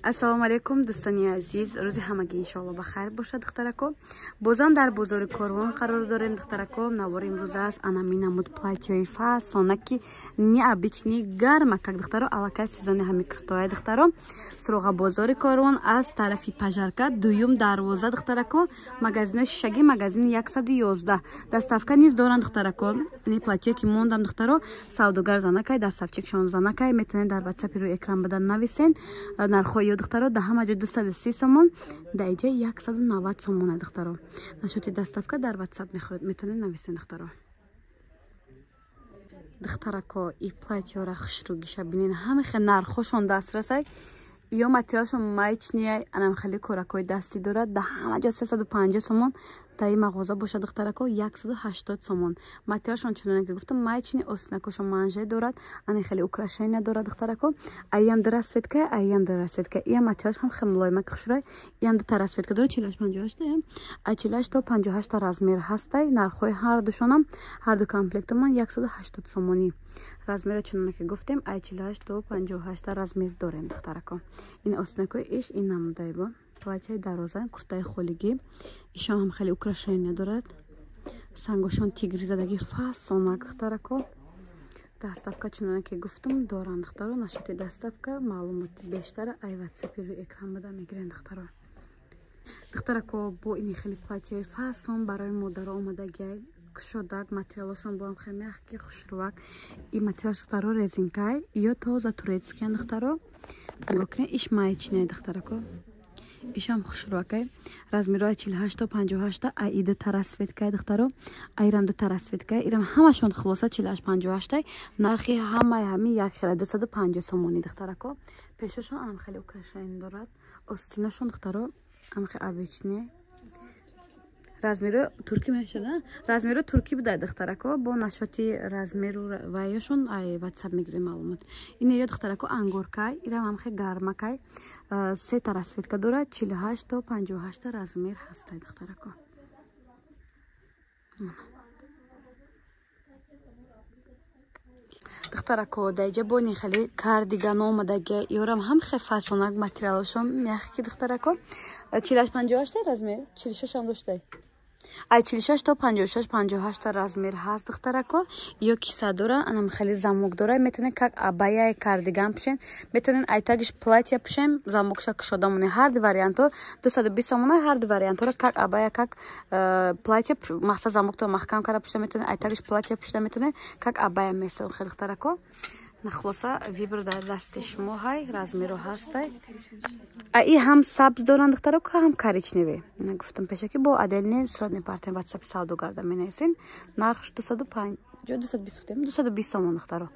Ассалому алайкум, дӯстони азиз. Рӯзи ҳамагӣ, иншоалло, ба хайр бошад, духтарако. Бозам дар бозори Корвон қарор дорем, духтарако. Навори имрӯза аст анами намуд платьёи фасонаки необычный, гармакак, духтаро. Аллакай сезони ҳами куртоя, духтаро. Суроға бозори Корвон, аз тарафи пожарка, дуюм дарвоза, духтарако, магазинои шишагӣ, магазини 111. Доставка низ доранд, духтарако. Ини платьё ки мондам, духтаро, савдогар занакай, доставщикшон занакай. Метавонед дар ватсапи рӯи экран бадан нависен нархҳои ё, духтаро. Да ҳама ҷо 230 сомон, да иҷа 190 сомона, духтаро. Насчёти доставка дар ватсап метавонед нависен, духтаро. Духтарако, и платьёра хушрӯгиша бинен, ҳама хел нархҳошон дастрасай. Ё материалшон маечный, анам хеле коракҳои дастӣ дорад. Да ҳама ҷо 350 сомон, дар ин мағоза бошад, духтарако, 180 сомон. Материалшон, чуноне ки гуфтам, маечный, остинакошон манже дорад, ани хеле украшения дорад, духтарако. Аям ду расцветка, аям ду расцветка. Иям материалш ҳам хеле мулоимак, хушрӯй. Иям дута расцветка дорад, 48, 58, а 48 то 58 размер ҳастай. Нархҳои ҳардушонам, ҳарду комплектомон 180 сомонӣ. Размера, чуноне ки гуфтем, ай 48 то 58 размер дорем, духтарако. Ин остинакои иш, ин намудай бо платьяи дароза, куртаи холигӣ. Ишон ҳам хеле украшения дорад, сангошон тигри задагӣ, фасонак, духтарако. Доставка, чуноне ки гуфтум, доранд, духтаро. Насчёти доставка маълумоти бештара ай ватсапи рӯи экран буда мегирен, духтаро. Духтарако, бо ини хеле платьяи фасон барои модаро омадагиай, кушодак, материалошон боам хеле мягкий, хушрӯвак. И материал, духтаро, резинкай, ё тоза турецкиян, духтаро. Нигоҳ кунед, иш маечный, духтарако, ишам хушрӯакай. Размерҳои 48 то 58. Ай и дута расцветкай, духтаро, айрам дута расцветкай. Ирам ҳамашон хулоса 48, 58. Нархи ҳамаи ҳами як хела, 250 сомонӣ, духтарако. Пешошон ам хеле украшение дорад, остинашон, духтаро, ам хеле обычный. Размеро туркӣ мешада, размеро туркӣ буда, духтарако. Бо насчёти размеру ваяшон ай ватсап мегирем маълумот. Ин ё, духтарако, ангоркай, ирам ҳам хеле гармакай, сета расцветка дорад, 48 то 58 размер ҳастай, духтарако. Духтарако, даиҷа бони хеле кардиган омадагия. Ёрам ҳам хе фасонак, материалошон мягкий, духтарако. 48, 58 размер, 46 ам доштай, ай 46 то 56, 58 размер ҳаст, духтарако. Ё киса дора, анам хеле замок дора. Метавонед как абаяи кардиган пӯшен, метавонед айтагиш платья пӯшен, замокша кушода монед. Ҳарду вариантҳо 220 сомона. Ҳарду вариантҳоро как абая, как платья, мақсад, замокто маҳкам карда пӯшида метавонед, айтагиш платья пӯшида метавонед, как абая месел хел, духтарако. Нахулоса, выбор дар дасти шумо ҳай. Размеро ҳастай. А и ҳам сабз доранд, духтарако, ҳам коричневый. Гуфтам пешаки, бо отдельный сурат мепартем, ватсапи савдогарда менависен. Нархш 250, 220 гуфтем, 220 сомон, духтаро.